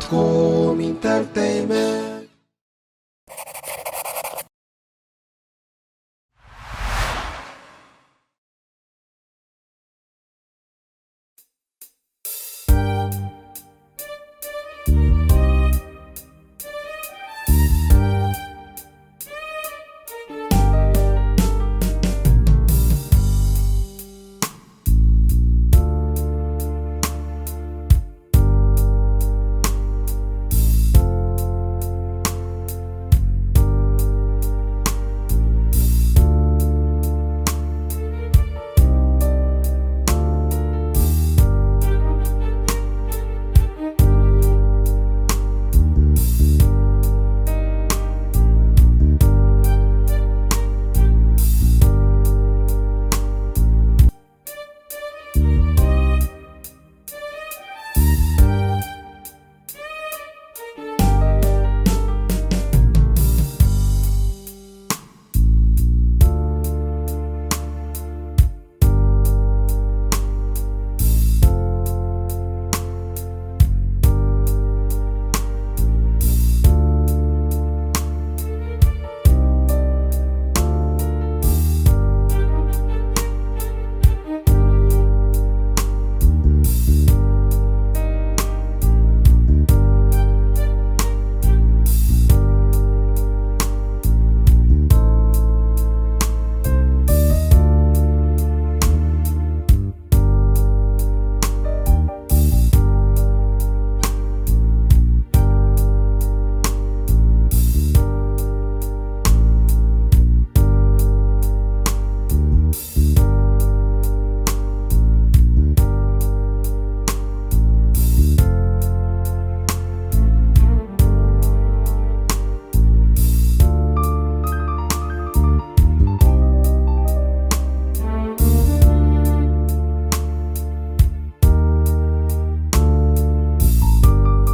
Home Entertainment.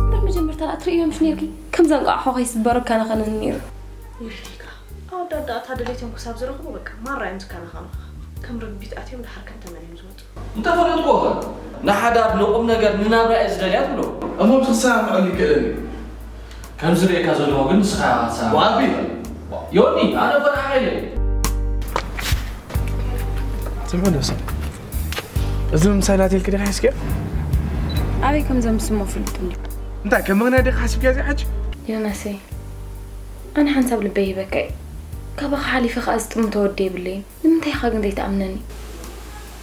እንዳ መጀመርታ ደኣ ትርእዮ ምሽ ነይርኪ? ከምዛ እንቋቑሖ ከይስበረካ ነኸነኒ ነይሩ። ይፍቲካ፣ ኣወዳት ደኣ እታ ድሌቶም ክሳብ ዝረኽቡ በቃ ማራ እዮም ዝከናኸኑኻ። ከም ርግቢት ኣትዮም ደሓር ከም ተመን እዮም ዝወጡ። እንተፈለጥኩዎ ኸ? ንሓዳር፣ ንቁም ነገር፣ ንናብራ እየ ዝደልያ ትብሎ። እሞ ክትሰማምዐሉ ይክእለኒ። ከም ዝርእየካ ዘለኹ ግን ንስኻ ኢኻ ክትሰማምዕ። ዋቢ! ዮኒ፣ ኣነ እኮ ንዓኻ ኢለ። ስምዑ ነብሰ። እዚ ምምሳይ ናተይ ኢልኪ ዲኺ ሓሲብክዮ? ኣበይ ከም ዘምስሞ ፍሉጥ እንድዩ። እንታይ ከም ምኽንያት ዲኻ ሓሲብክያ እዚ ሕጂ? ዮናሰይ፣ ኣነ ሓንሳብ ልበይ ሂበካ እየ። ካባኻ ሓሊፈ ከኣ ዝጥምቶ ወዲ የብለይን። ንምንታይ ኢኻ ግን ዘይትኣምነኒ?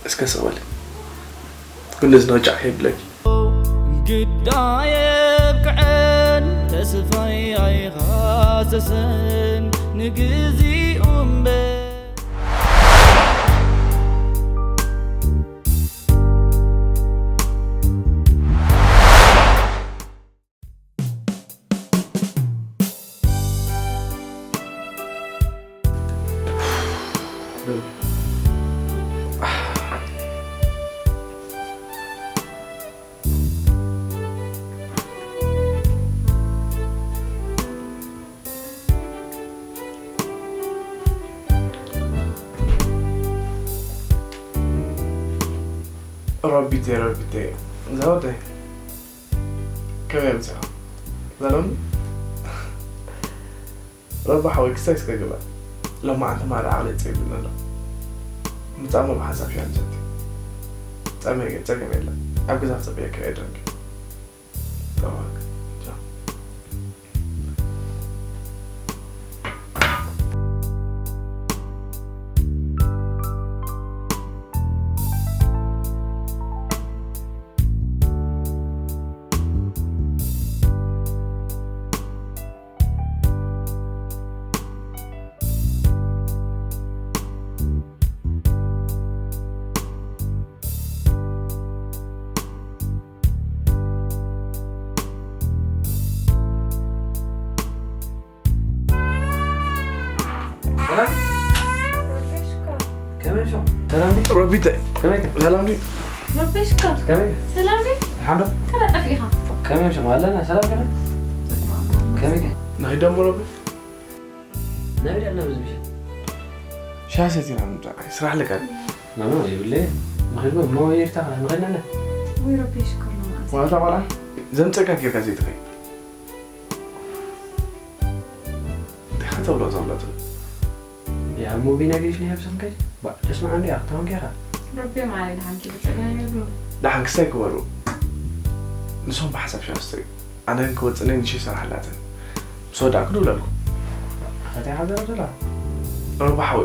እስከ ስቕ በሊ። ኩሉ እዚ ነውጫዕ ከይብለኪ። ግዳ የብቅዐን ተስፋይ ኣይኻሰሰን ንግዚኡ እምበር። ረቢተይ፣ ረቢተይ፣ ዛወተይ። ከመይ ኣምሲኻ? ዛሎኒ? ረባ ሓወይ ክሳይ እስከ ግባ። ሎማዓንቲ ማራ ዓቕለይ ጸቢብኒ ኣሎ። ምጻእ ሙሉእ ሓሳብ ሻንሰቲ። ጸመይ ግን ጸገም የለን። ኣብ ገዛ ክጸበየካ እየ ደንጊ። ተባረክ። ቻው። ሰላም? ከመይ ዲኹም? ሰላም ድዩ? ረቢተ። ከመይ? ሰላም ድዩ? ረቢሽካ። ከመይ? ሰላም ድዩ? ሓምዶ? ከመይ ጠፊእኻ? ከመይ ዲኹም? ኣለና። ሰላም ከመይ? ከመይ ከ? ናይዳ እሞ ረቢ? ናበይ ዳና ብዝምሽ? ሻሂ ሰቲና ንምጻእ። ስራሕ ኣለካ ድዩ? ኖ፣ ኖ፣ የብለይ። ንኸይድ እሞ ኤርትራ ንኸይድ ኣለና። ወይ ረቢሽካ ነው ማለት። ዋላ እታ ቆልዓ ዘምጸካ ጌርካ ዘይትኸይድ። ብሎ ዘብለቱ። ያ ሙቪ ነግሪሽ ነው ያብሰም ከይ ባ ተስማዕ እንዲ ኣክታውን ጌራ። ረቢ ማሪ ድሓን ኪ ብጸገም ይብሉ። ደሓን ክስታይ ክበሉ። ንሶም ብሓሳብ ሻስተዩ። ኣነ ግን ክወጽእ ነይ ንሽ ይሰርሓላትን። ምስ ወዳእኩ ድውለልኩ። ኣታ ሓዘር ዘላ። ረባሓዊ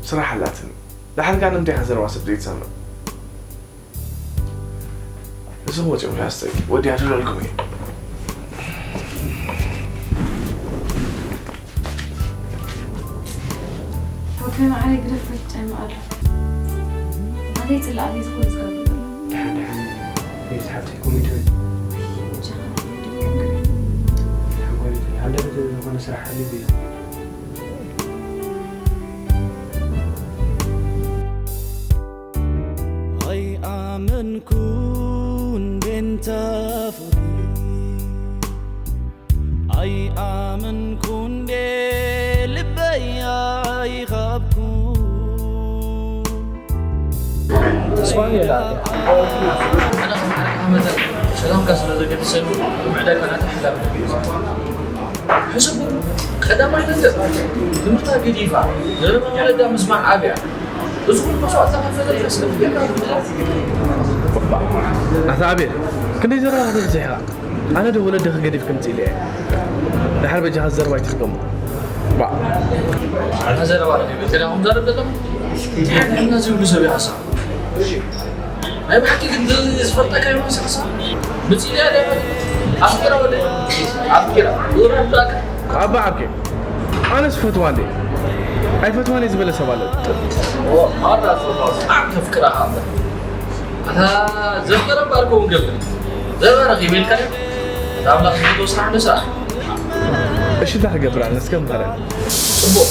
ስራሕ ኣላትን። ደሓን ጋር ንምንታይ ሓዘር ዋሰብ ዘይትሰምዕ? እዞም ወፂኦም ሻስተይ ወዲያ ድውለልኩም እዩ። ወከይ ማዕረይ ግደፍ ከይጨንቕ ኣሎ። ኣተይ ጽላእ ቤት ኩሉ ዝገብር ዘሎ። ደሓን ደሓን ቤት ሓብተይ ኮሚት በል። ብቻ ደሓን ኮሚት በል። ሃንደበት ዝኾነ ስራሕ ሓሊፉ እዩ። ኣይኣመንኩን ቤንታ ፍቕሪ ኣይኣመንኩን ዴ ልበይ ኣይኻብኩ ተስፋ የላ ሰላምካ ስለ ዘገድሰኒ ምዕዳይ ከናተ ሓላፍነት እዩ ሕስቡ ቀዳማይ ነገር ትምህርታ ገዲፋ ዘረባ ወለዳ ምስማዕ ኣብያ እዚ ኩሉ መስዋእቲ ተኸፈለልካ ስለፍገካ ኣታ ኣቤል ክንደይ ዘረባ ክትብዝሕ ኢኻ ኣነ ዶ ወለድኺ ገዲፍኪ ምፅእ ኢለ እየ ድሓር በጃኻ ዘረባ ኣይትድገሞ ባእ ኣታ ዘረባ ዶ ይብል ገዳኹም ዘረብ ዘለኹም እንታይ ሕና ዝብሉ ሰብ ይሓሳ ናይ ብሓቂ ግን ዝፈልጠካ ይመስልስ ምፅእ ኢለ ኣፍቂራ ወደ ኣፍቂራ ወራዳካ ኣባ ዓብኬ ኣነስ ፈትዋ እንዴ ኣይፈትዋን እየ ዝበለ ሰብ ኣሎ ኣራ ዝፈትዋ ብጣዕሚ ከፍቅራ እምበር ኣታ ዘፍቀረ እምበር ከውን ገብር ዘረባ ረኺበ ኢልካ ኣምላኽ ዝፈትዎ ስራሕ ንስራሕ እሺ እንታይ ክገብር ኣነ እስከ ምኸረኒ ፅቡቕ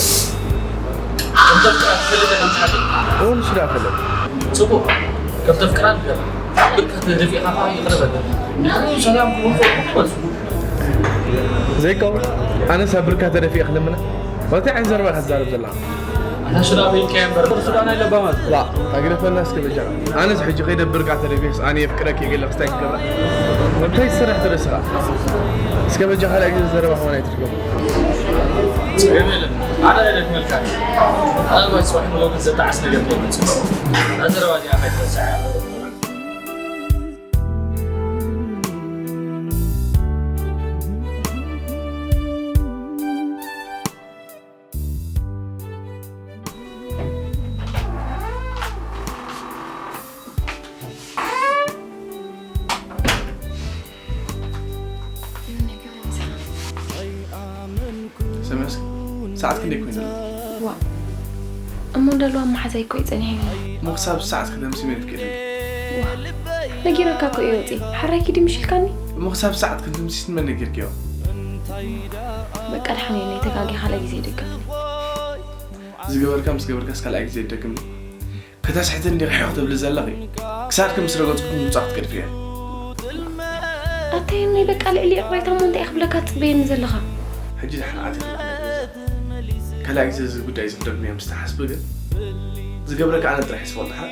ከም ተፍቅራ ትፈልጥ ኢኻ ምሓት እውን እሱ ዳ ፈለጥ ፅቡቕ ከም ተፍቅራ ንገር ብርካ ተደፊእኻ ከዓ ይቕረ በለ ንሕና ሰላም ክመፁ ዘይከውን ኣነስ ኣብ ብርካ ተደፊኤ ክልምና ወታ ዓይነት ዘረባ ኢኻ ትዛረብ ዘለኻ ኣታ ሱዳን ኢልካዮ እምበር ሱዳን ኣይለባማት ዋ ኣግደፈና እስከ በጃኻ ኣነስ ሕጂ ከይደ ብርካ ተደፊኤስ ኣነ የፍቅረኪ ገለ ክስታይ ክገብራ እንታይ ትሰርሕ ተረስኻ እስከ በጃኻ ካልኣይ ግዜ ዘረባ ከማን ኣይትድገሙ ጸገም የለን ኣነ ኣይደግመልካ ምናልባት ጽባሕ ንጎ ግን ዘጣዕስ ነገር ከይመጽእ እዛ ዘረባ እዚኣ ከይትረስዓ ሰሚዕስ ሰዓት ክንደይ ኮይኑ ኣሎ? ዋ እሞ እንዳሉ ኣብ መሓዛይ እኮ እዩ ጸኒሐኒ። እሞ ክሳብ ሰዓት ክደምሲ መን ፍቂድልኪ? ዋ ነጊረካ እኮ እየ ወፂ ሓራይ ኪዲ ምሽልካኒ። እሞ ክሳብ ሰዓት ክንድምሲስ መን ነጊርኪዮ? በቃ ድሓን የለይ ተጋጊ ካልኣይ ግዜ ይደግም። ዝገበርካ ምስ ገበርካስ ካልኣይ ግዜ ይደግም። ከተስሕትኒ ዲኺ ሕዮ ክትብሊ ዘለኺ? ክሳድኪ ምስ ረገጽኩ ምውጻእ ክትገድፊ እየ። ኣታይ ናይ በቃ ልዕሊ ዕቕባይታ እሞ እንታይ ክብለካ ትጽበየኒ ዘለኻ? ሕጂ ድሓን ኣትኺ ካልኣይ ግዜ እዚ ጉዳይ እዚ ክደግሞ እየ ምስ ትሓስቢ ግን ዝገብረካ ኣነ ጥራሕ እየ ዝፈልጦ ሓ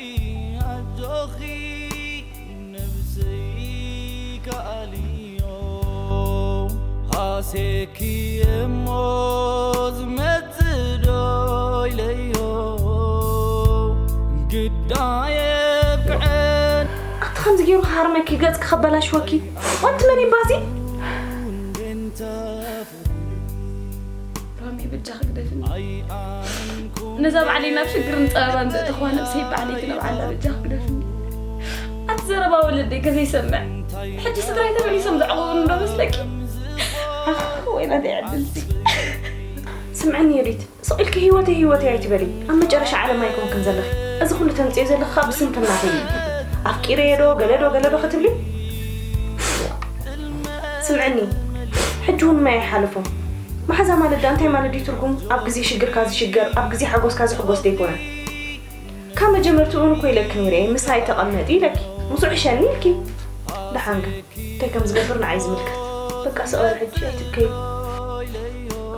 ሃሴኪ እሞ ዝመጽእ ዶ ኢለዮ ግዳ የብቅዐን ኣቲ ከምዚ ገይሩ ክሃርመኪ ገጽኪ ከበላሽወኪ ዋንቲ መን ይባዚ ሮሚ በጃኺ ግደፍኒ ነዛ ባዕለይ ናብ ሽግርን ጸበባን ዘእተኽዋ ነብሰይ ባዕለይ ክነብዓላ በጃኺ ግደፍኒ ኣቲ ዘረባ ወለደይ ከዘይሰምዕ ሕጂ ስድራይ ተመሊሶም ዘዕቑቡኒ ዶ መስለኪ ኣኽ ወይ ናተይ ዕድልሲ ስምዕኒ ዮዲት ስቕ ኢልኪ ህይወተይ ህይወተይ ኣይትበሊ ኣብ መጨረሻ ዓለም ኣይኮንክን ዘለኺ እዚ ኩሉ ተምፅዮ ዘለኺ ካብ ብስንፍናኺ እዩ ኣፍቂረዮ ዶ ገለ ዶ ገለ ዶ ክትብሊ ስምዕኒ ሕጂ እውን ማይ ኣይሓለፎ መሓዛ ማለት ዳ እንታይ ማለት ድዩ ትርጉም ኣብ ግዜ ሽግርካ ዝሽገር ኣብ ግዜ ሓጎስካ ዝሕጎስ ደይኮነ ካብ መጀመርትኡ እውን እኮ ኢለኪ ነይረ እየ ምሳይ ተቐመጢ ኢለኪ ምስኡ ሕሸኒ ኢልኪ ደሓን ግን እንታይ ከም ዝገብር ንዓይ ዝምልከት በቃ ስቕ በሊ ሕጂ ኣይትብከይ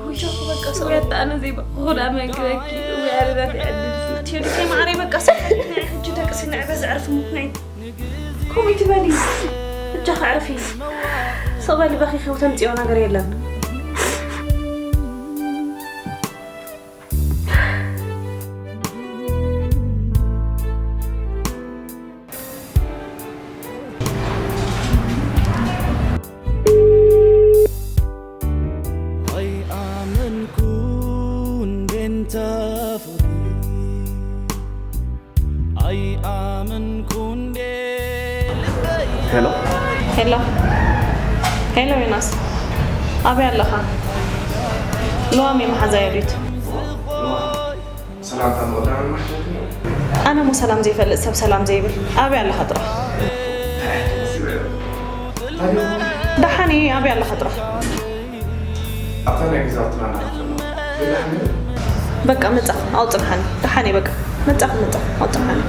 ውሸኹ በቃ ስቕ በሊ ኣነ ዘይበቕኹ ዳ መን ክበኪ ወይ ኣረዳት ይዕድልሲ ቴዲ ከይ ማዕረይ በቃ ስቕ በሊ ናይ ሕጂ ደቅሲ ንዕበ ዘዕርፍ ምኽንያት ከምኡ ትበሊ ብጃኺ ዕርፊ ስቕ በሊ በኺኺ ተምፅዮ ነገር የለን ሄሎ። ሄሎ፣ ሄሎ ዮናስ፣ ኣበይ ኣለኻ? ለዋም እየ መሓዛ ዮዲት። ሰላምታ ምቕዳም ማሕተት ነው። ኣነ እሞ ሰላም ዘይፈልጥ ሰብ ሰላም ዘይብል። ኣበይ ኣለኻ ጥራሕ? ደሓን እየ፣ ኣበይ ኣለኻ ጥራሕ? ኣብታ ናይ ገዛውትና እንዳኸፍና። በቃ መጻ ኣውጽንሓኒ። ደሓን እየ በቃ። መጻ መጻ ኣውጽንሓኒ።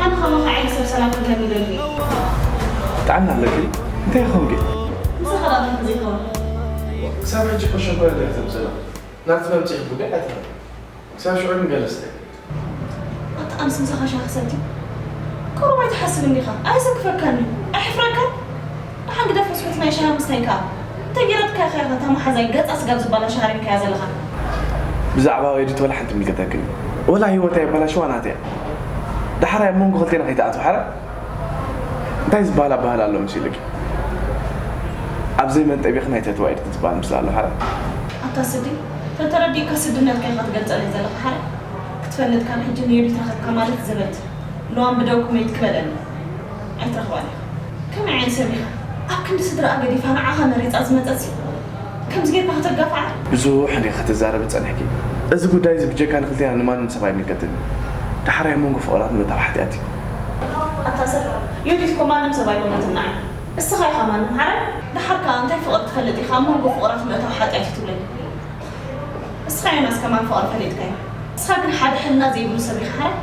ኣነ ከማኻ ዓይነት ሰብ ሰላም ክህበኒ ይደሊ። ጥዕና ኣለኪ? እንታይ ኾንኪ? ምሳኻ ደኣ እንታይ ዘይከውን? ክሳብ ሕጂ ኮሸኮ ኢለ እየ ዘምሰላ። ናብቲ መምፅኢ ጉዳይ ኣይትረፍ። ክሳብ ሽዑ ንገለስተ። ኣታ ኣንስ ምሳኻ ሻሂ ክሰቲ? ቁሩብ ኣይትሓስብን ዲኻ? ኣየሰክፈካን እዩ። ኣየሕፍረካን? ደሓን ግደፍ፣ ርስሑት ናይ ሻሂ ኣምስተይካ እንተ ጌረትካ ኢኻ፣ ኢኻ እታ መሓዛይ ገጻ ስጋብ ዝበላሽ ሃሪምካያ ዘለኻ። ብዛዕባ ወይዲት ወላ ሓንቲ ይምልከተክን እዩ። ወላ ህይወት ኣየበላሽዋ ናተይ እያ። ዳሕራይ ኣብ መንጎ ክልቴና ከይትኣትው ሓራ። እንታይ ዝበሃል ኣበሃል ኣሎ መሲሉኪ? ኣብ ዘይመንጠቢኽ ናይ ተትዋ ኢድ ክትበሃል ምስላ ኣሎ ሓራ። ኣታ ስዲ፣ ተተረዲእካ ስድነትካ ኢኻ ትገልጸለይ ዘለኻ ሓራ። ክትፈልጥ ካብ ሕጂ ንዮዲት ረኸብካ ማለት ዘበት። ለዋም ብደውኩም እየ ትክበለኒ። ኣይትረኽባን ኢኻ። ከመይ ዓይነት ሰብ ኢኻ? ኣብ ክንዲ ስድራኣ ገዲፋ ንዓኻ መሪጻ ዝመጸትሲ ከምዚ ጌርካ ከተጋፍዓ? ብዙሕ እንዲኻ ክትዛረቢ ጸኒሕኪ። እዚ ጉዳይ እዚ ብጀካ ንክልቴና ንማንም ሰብ ኣይምልከትን እዩ። ዳሕራይ ኣብ መንጎ ፍቑራት ምእታው ሓጢኣት እዩ። ኣታ ሰብ፣ ዮዲት እኮ ማንም ሰብ ኣይኮነትን ንዓይ። እስኻ ኢኻ ማንም ሓራይ። ደሓር ከኣ እንታይ ፍቕሪ ትፈልጥ ኢኻ ኣብ መንጎ ፍቑራት ምእታው ሓጢኣት እዩ ትብለኒ? እስኻ ዮናስ ከማን ፍቕሪ ፈሊጥካዮ። እስኻ ግን ሓደ ሕልና ዘይብሉ ሰብ ኢኻ ሓራይ።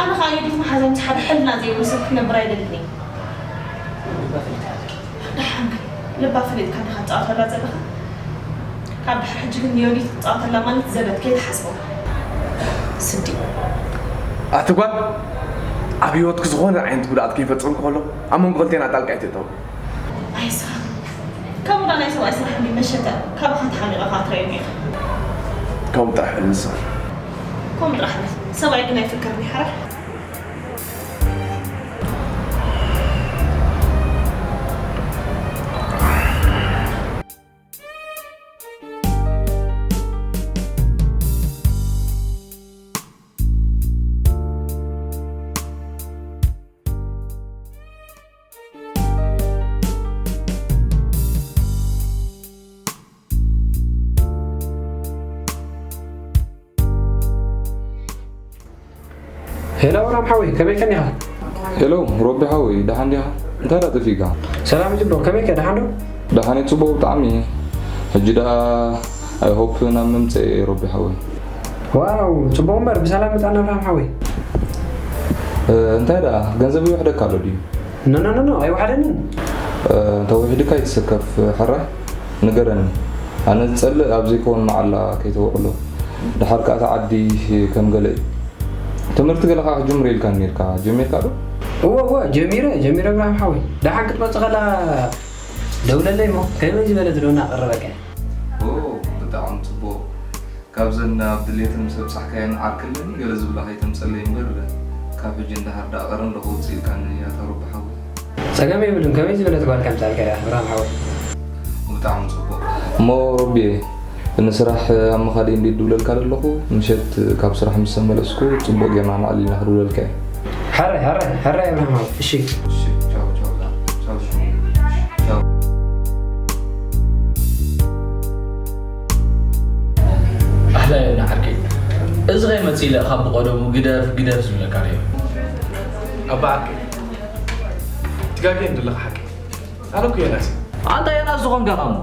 ኣነ ኸኣ ዮዲት መሓዛይ ምስ ሓደ ሕልና ዘይብሉ ሰብ ክትነብር ኣይደልን እየ። ደሓን ግን ልባ ፈሊጥካ ዲኻ ትጻወተላ ዘለኻ? ካብ ድሕሪ ሕጂ ግን ንዮዲት ክትጻወተላ ማለት ዘበት ከይትሓስቦ። ስዲ። ኣቲ ጓል፣ ኣብ ህይወትኪ ዝኾነ ዓይነት ጉድኣት ከይፈጸምኩ ከሎ ኣብ መንጎ ክልቴና ጣልቃ ኣይትእተው። ኣይ ስኻ። ከምኡ ዳ ናይ ሰብኣይ ስራሕ እንዲ መሸተ ካባኻ ተሓሚቐ ኸኣ ትረኣየኒ ኢኻ። ከምኡ ጥራሕ በል ንስኺ። ከምኡ ጥራሕ በል። ሰብኣይ ግን ኣይፍቅርን እዩ ሓራይ። ሄሎ ኣብራም ሓወይ፣ ከመይ ከኒኻ? ሄሎ ሮቢ ሓወይ፣ ደሓን ዲኻ? እንታይ ደኣ ጠፊእካ? ሰላም እዩ ጽቡቕ፣ ከመይ ከ ደሓን ዶ? ደሓን እየ ጽቡቕ ብጣዕሚ። ሕጂ ደኣ I hope ናብ ምምጸእ እየ ሮቢ ሓወይ። ዋው ጽቡቕ እምበር ብሰላም ምጻና ኣብራም ሓወይ። እንታይ ደኣ ገንዘብ ይውሕደካ ኣሎ ድዩ? No no no no ኣይወሓደንን። ተውሒድካ ይትሰከፍ ሕራይ ንገረኒ። ኣነ ዝጸልእ ኣብ ዘይከውን መዓላ ከይተውዕሎ። ደሓር ከኣ እቲ ዓዲ ከም ገለ እዩ። ትምህርቲ ገለ ከኣ ክትጅምር ኢልካኒ ኔርካ። ጀሚርካ ዶ? እወ እወ ጀሚረ ጀሚረ እብራሂም ሓወይ። ደሓን ክትመጽእ ከላ ደውለለይ እሞ ከመይ ዝበለት ዶ እናቐረበካ እያ። ኦ ብጣዕሚ ጽቡቕ። ካብዘን ኣብ ድሌተን ምስ ኣብጻሕካየን ዓርኪ ኣለኒ ገለ ዝብላ ከይተምጸለይ እምበር ካብ ሕጂ እንድሕር ደኣ ቀረን ዶ ከውጽእ ኢልካኒ ኣታ ሮቢ ሓወይ። ጸገም የብሉን ከመይ ዝበለት ጓል ከምጻልካ እያ እብራሂም ሓወይ። ብጣዕሚ ጽቡቕ እሞ ሮቢየ ንስራሕ ኣብ ምኻደይ እንድየ ድውለልካ ዘለኹ ምሸት ካብ ስራሕ ምስ ተመለስኩ ጽቡቕ ጌርና ንዕልል ኢና ክድውለልካ እየ። ሕራይ ሕራይ ሕራይ እብራሂም ሓወይ እሺ። እሺ ቻው ቻው ቻው ቻው። ኣሕላዮና ዓርከይ፣ እዚ ከይመጽእ ኢለ ካብ ብቐደሙ ግደፍ ግደፍ ዝብለካ ነይረ። ኣባ ዓርከይ፣ ትጋገ እንድለኻ ሓቂ ኣነ እኮ ዮናስ። ኣንታ ዮናስ ዝኾንካ ኸሞ፣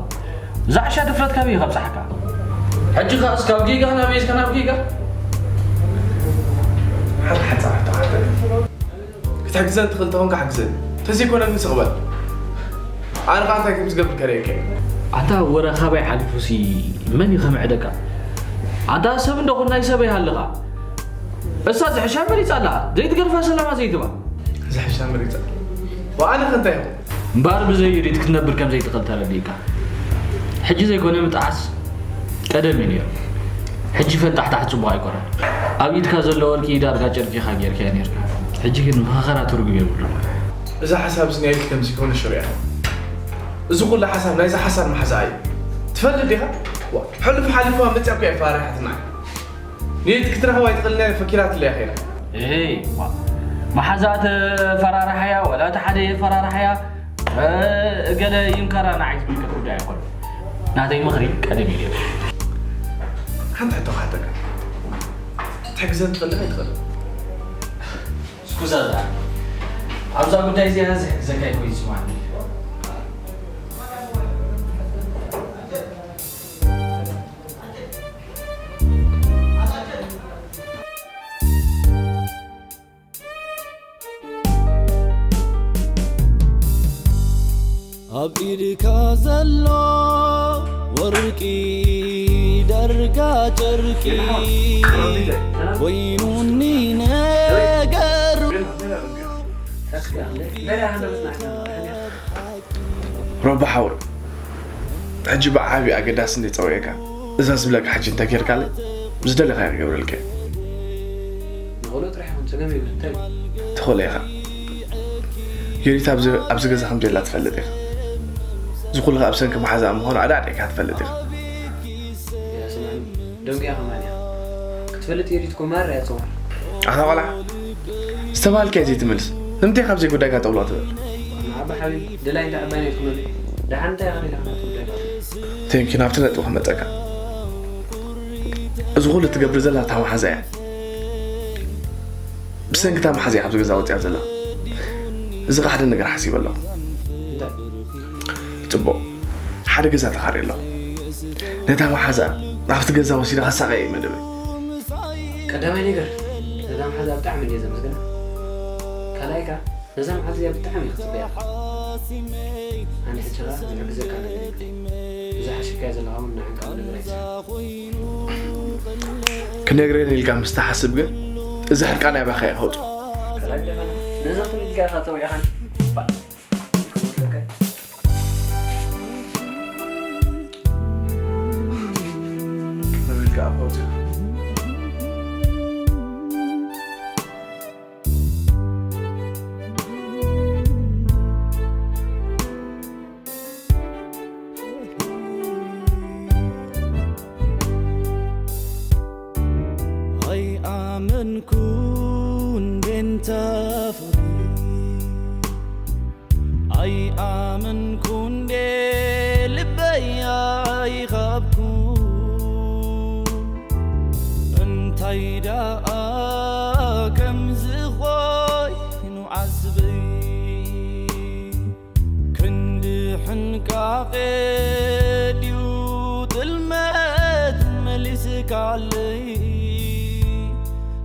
ዝዓሻ ድፍረት ካበይ እዩ ከብጽሓካ? ሕጂ ኸኣስ ካብ ጌጋ ናበይ ኢልካ ናብ ጌጋ? ሓንቲ ሓንሳብ ሕቶ ክሓተካ። ክትሕግዘኒ ትኽእል እንተኾንካ ሓግዘኒ፣ እንተዘይኮነ ግን ስቕ በል። ኣነ ኸኣ እንታይ ከም ዝገብር ከርእየካ እየ። ኣንታ ወረ ካባይ ሓሊፉሲ መን እዩ ከምዕደካ? ኣንታ ሰብ እንዶ ኹን ናይ ሰበይ ሃለኻ። እሳ ዝሕሻ መሪጻ ኣላ፣ ዘይትገድፋ ሰላማ ዘይትባ። ዝሕሻ መሪጻ? ወኣነ ኸ እንታይ ይኹን? እምበኣር ብዘይ ዩዲት ክትነብር ከም ዘይትኽእል ተረዲእካ። ሕጂ ዘይኮነ ምጥዓስ ቀደም እዩ ነይሩ። ሕጂ ፈንጣሕጣሕ ጽቡቕ ኣይኮነን። ኣብ ኢድካ ዘሎ ወርቂ ዳርጋ ጨርቂኻ ጌርካዮ ኔርካ። ሕጂ ግን መኸኸራ ትርጉም የብሉን። እዛ ሓሳብ እዚ ናይ ኢድ ከምዚ ከሆነ ሽሪያ። እዚ ኩሉ ሓሳብ ናይዛ ሓሳብ ማሕዛ እዩ። ትፈልጥ ዲኻ? ዋ፣ ሕሉፍ ሓሊፉ ኣብ መጽያ እኮ እያ ፈራሪሓትና። ንየት ክትረኽባ ኣይትኽእልን እያ፣ ፈኪራትለይ እያ ኸይዳ። እይ፣ ዋ። መሓዛ ተፈራርሓያ፣ ወላ እቲ ሓደ የፈራርሓያ፣ እ፣ እገለ ይምከራ ንዓይ ዝምልከት ጉዳይ ኣይኮነን። ናተይ ምኽሪ ቀደም ኢለ። ሓንቲ ሕቶ ክሓተካ። ክትሕግዘኒ ትኽእል ዲኻ ኣይትኽእልን? ስኩዛ እዛ። ኣብዛ ጉዳይ እዚኣ ዝሕግዘካ ኣይኮይን፣ ስማዕኒ። ኣብ ኢድካ ዘሎ ወርቂ ዳርጋ ጨርቂ ኮይኑኒ ነገሩ። ሮባ ሓወይ፣ ሕጂ ብዓቢ ኣገዳሲ እንደ ጸውየካ፣ እዛ ዝብለካ ሕጂ እንተ ጌርካለይ፣ ዝደለኻዮ ክገብረልካ እየ። ንቆልዑ ጥራሕ ይኹን፣ ጸገም የብሉን። እንታይ? ትኽእሎ ኢኻ። ዮዲት ኣብዚ፣ ኣብዚ ገዛ ከም ዘየላ ትፈልጥ ኢኻ። እዚ ኩሉ ኣብ ሰንኪ መሓዛኣ ምዃኑ ኣዳዕዲዕካ ትፈልጥ ኢኻ። ያ፣ ስምዐኒ፣ ደንጉያ ከማን እያ። ክትፈልጥ ዮዲት እኮ ማራ እያ ትጽዋዕ። ኣታ ቆልዓ፣ ዝተባሃልካዮ ዘይትመልስ፣ ንምንታይ ካብ ዘይጉዳይካ ጠውሎ ትብል? ንዓባ ሓቢቢ፣ ደላይ እንዳ ዓባይ ናይ ትኹነሉ። ደሓን እንታይ ኢኻ ሪኢኻ ናብቲ ጉዳይ? ቴንኪ፣ ናብቲ ነጥቢ ክመጸካ። እዚ ኩሉ ትገብር ዘላ እታ መሓዛ እያ። ብሰንኪ እታ መሓዛ እያ ካብዚ ገዛ ወጺኣ ዘላ። እዚ ኸኣ ሓደ ነገር ሓሲበ ኣለኹ። እንታይ? ጽቡቕ። ሓደ ገዛ ተኻርየ ኣለኹ። ነታ መሓዛ ናብቲ ገዛ ወሲደ ከሳቕያ እዩ መደበይ። ቀዳማይ ነገር፣ ነታ መሓዛ ብጣዕሚ እንድየ ዘመስግና። ካልኣይ ከኣ፣ ነዛ መዓልቲ እዚኣ ብጣዕሚ እየ ክጽበያ። ኣነ ሕጂ ከኣ ዝሕግዘካ ነገር የብለይን። እዛ ሓሲብካያ ዘለኻ እውን ንዓንቃ ነገር ኣይትስሕብ። ክነግረኒ ኢልካ ምስ ትሓስብ ግን፣ እዚ ሕርቃን ኣባኻ እየ ከውጽኦ። ካልኣይ ደፈና፣ ነዛ ትብል ኢልካ ኢኻ ጸዊዕኻኒ። ባእ። ኣይኣመንኩን ቤንታ ፍቕሪ ኣይኣመንኩ እንዴ ልበይ ኣይኻብኩ እንታይ ደኣ ከምዚ ኾይኑ ዓስበይ ክንዲ ሕንቃቐ ድዩ ጥልመት መሊስካለይ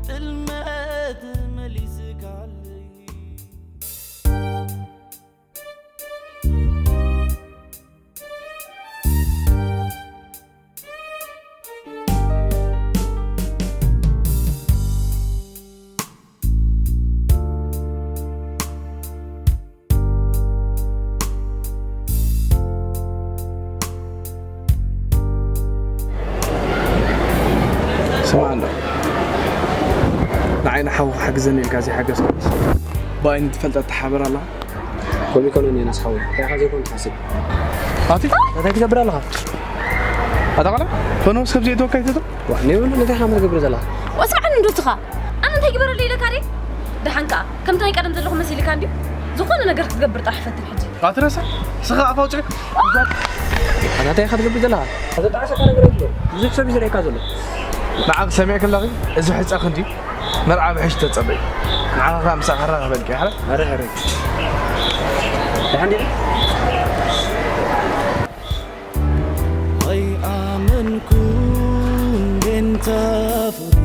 ጥልመት መሊስካለይ ስማዕ እንዶ፣ ንዓይ ንሓውኻ ሓግዘኒ ኢልካ ዘይሓገዝካስ፣ ብኣይኒ ትፈልጣ እታ ሓበራ ኣለኻ? ከምኡ ኣይኮነን ዮናስ ሓወይ፣ እንታይ ኢኻ ዘይኮነ ትሓስብ? ኣቲ? እንታይ ትገብር ኣለኻ? ኣታ ቆልዓ፣ ፈነውስ ከምዚ እየትወካ ይትቶ? ዋ፣ ንየብሉ እንታይ ኢኻ ትገብር ዘለኻ? ወስምዓኒ እንዶ እስኻ። ኣነ እንታይ ግበረሉ ኢለካ ድየ? ደሓን ከኣ፣ ከምቲ ናይ ቀደም ዘለኹ መሲልካ እንድዩ? ዝኾነ ነገር ክትገብር ጥራሕ ፈትን ሕጂ። ኣቲ ረሳ፣ ስኻ ኣፍ ኣውጽእ። ኣታ እንታይ ኢኻ ትገብር ዘለኻ? ኣቲ ጣዕሰካ ነገር የብሉን። ብዙሕ ሰብ እዩ ዝርእየካ ዘሎ። ንዓኺ ሰሚዕኪ ኣለኺ? እዚ ሕጻኺ እንድዩ። መርዓ ብሕጂ ተጸበይ። ንዓኻ ኸኣ ምሳኻ ራኸበልኪ፣ ሕረ? ሕረ፣ ሕረ። ደሓን ዲኺ? ኣይኣመንኩን ቤንታ ፍቕሪ።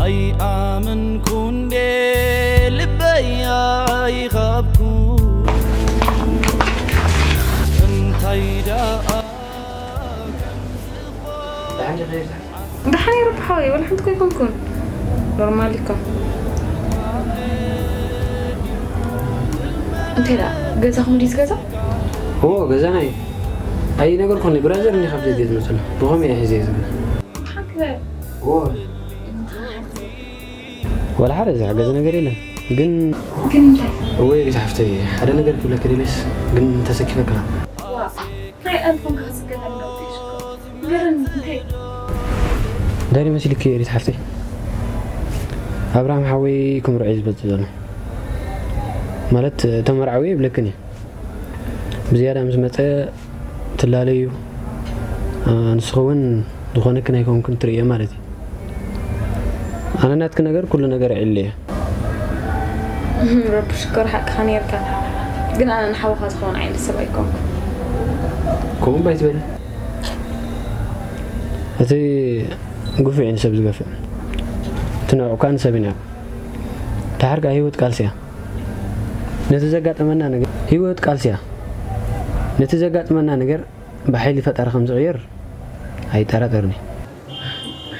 ኣይኣመንኩን ዴ ልበይ ኣይኻብኩ። እንታይ ደኣ ደሓን ዲኺ? ደሓን እየ ረቢ ሓወይ፣ ወላ ሓንቲ እኮ ኣይኮንኩን። ኖርማል እኮ። እንታይ ደኣ፣ ገዛኹም ድዩ እቲ ገዛ? እዎ፣ ገዛና እዩ። ኣይነገርኩኒ ብራዘር እኒ ካብ ደገ ዝመፅሉ ብኸምኡ እየ ሒዘ ዝብል። ሓቂ ወላ ሓደ ዝሓገዘ ነገር የለን። ግን ግን እንታይ ወይ ሪት ሓፍተይ ሓደ ነገር ክብለክ ደልየስ ግን ተሰኪፈካ ዋ ናይ ኣልፎን ክዝገበ እንደውጤሽ ገርን እንታይ ዳኒ መሲልኪ ሪት ሓፍተይ። ኣብርሃም ሓወይ ክምርዖ እዩ ዝበፅእ ዘሎ። ማለት ተመርዓዊ ይብለክን እየ። ብዝያዳ ምስ መፀ ትላለዩ። ንስኺ እውን ዝኾነክን ኣይኮንክን ትርእዮ ማለት እዩ። ኣነ ናትኪ ነገር ኩሉ ነገር ዕሊ እየ። ረቢ ሽኮር ሓቅኻ ነርካ። ግን ኣነ ንሓውኻ ዝኸውን ዓይነት ሰብ ኣይኮንኩ። ከምኡ ባይ ዝበለ እቲ ግፉዕ እዩ ንሰብ ዝገፍዕ። እቲ ንዕቕ ከዓ ንሰብ ይንዕቕ። ድሓር ከዓ ህይወት ቃልሲ እያ። ነቲ ዘጋጠመና ነገር ህይወት ቃልሲ እያ። ነቲ ዘጋጥመና ነገር ብሓይሊ ፈጣሪ ከም ዝቕየር ኣይጠራጠርን እየ።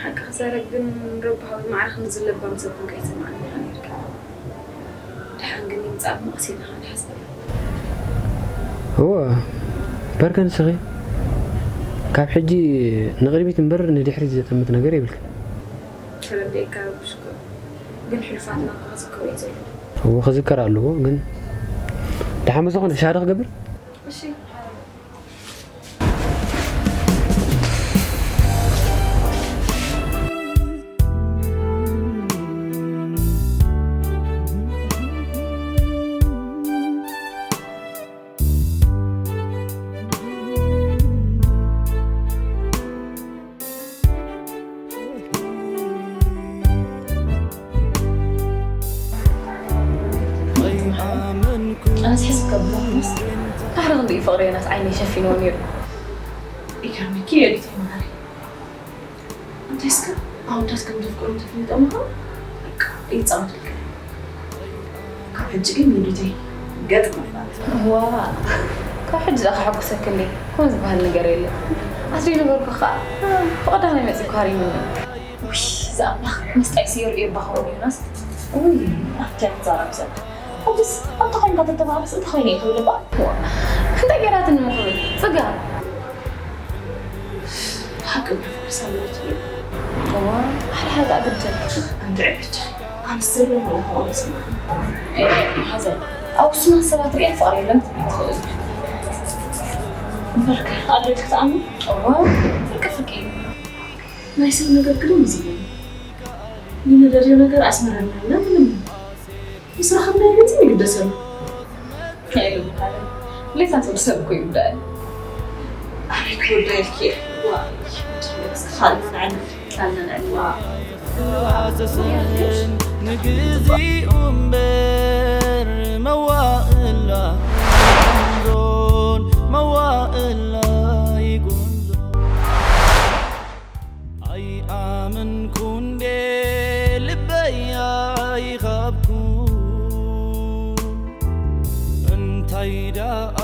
ሓቂ ክዛረብ ግን ረቢ ሃዊ ማዕረ ክንዚ ለባም ሰብ ኮንካ ይስምዓኒ ኢኻ ነርካ። ድሓን ግን ይምጻእ እሞ ቀስ ኢልና ክንሓስበሉ። እወ በርከ ንስኺ ካብ ሕጂ ንቕድሚት እምበር ንድሕሪት ዘጠምት ነገር የብልክን። ተረዲኤካ ብሽኮር ግን ሕሉፋትና ክዝከሩ እዩ ዘሎ። እወ ክዝከር ኣለዎ ግን ድሓን ብዝኾነ ሻሂ ዶ ክገብር? እሺ ኣነስ ሕስብ ከብለኩምስ ባሕሪ ክንደይ ፍቕሪ ዮናስ ዓይነይ ሸፊንዎ ነይሩ። ይገርመኪ ዮዲት ይመሃሪ እንታይ እስከ ኣወዳት ከም ዘፍቅሮም ተፈሊጦም እኮ በቃ ይጻወቱልካ። ካብ ሕጂ ግን ዮዲተይ ገጥ ምባል። ዋ ካብ ሕጂ ደኣ ከሐጉሰኪ እንዴ ከምኡ ዝበሃል ነገር የለን። ኣስሊ ነበርኩ ከዓ ፍቕዳ ናይ መጺ ኳሪምኒ። ውይ ዝኣምላኽ ምስጣይ ስየር እየ ባኸውን ዮናስ። ውይ ኣንተ ትዛረብ ሰብ ኣንተስ ኣንተ ኮይንካ ተተባረስ እንተ ኮይነ እየ ትብል እባ። እንታይ ገይራትኒ ምኽብል ጽጋብ። ሓቂ ብፍቕሪ ሳምረት እዩ። እዋ ሓደ ሓደ ኣግድል። ኣንተ ዕብት ኣምስር ነው ሆነ ስማ። ሓዘን ኣብ ውሱናት ሰባት ሪኣ ፍቕሪ የለን ክትብል ትኽእል። እምበርከ ኣድረግ ክትኣምን እዋ ፍርቂ ፍርቂ እዩ። ናይ ሰብ ነገር ግድን እዩ ዝብለኒ። ንነደልዮ ነገር ኣስመረና ኢልና ምንም ምስ ረኸብናዮ ግን ይግደሰሉ። ኣይልምካለን ሌሳቶም ሰብ እኮ ይጉዳል። ኣበይ ክውዳየልኪ እየ። ዋ ካልመን ዓንፍ ካልመን ዕልዋ ንግዚኡ እምበር መዋእላ ይጎንዞን መዋእላ ይጎንዞን። ኣይኣመንኩ እንዴ ልበይ ኣይኻብኩ እንታይ ደኣ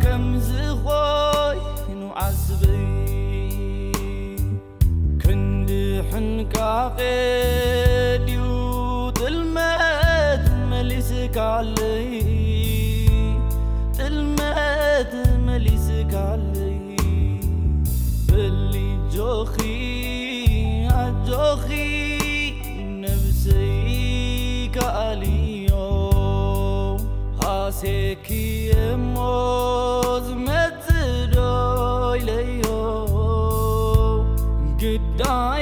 ከምዝኾይኑ ዓስበይ ክንዲ ሕንቃቐ ድዩ ጥልመት መሊስካለይ ጥልመት መሊስካለይ በሊ ኣጆኺ ኣጆኺ ነብሰይ ከኣልዮ ሃሴኪ እሞ ዝመጽእ ዶ ኢለዮ ግዳይ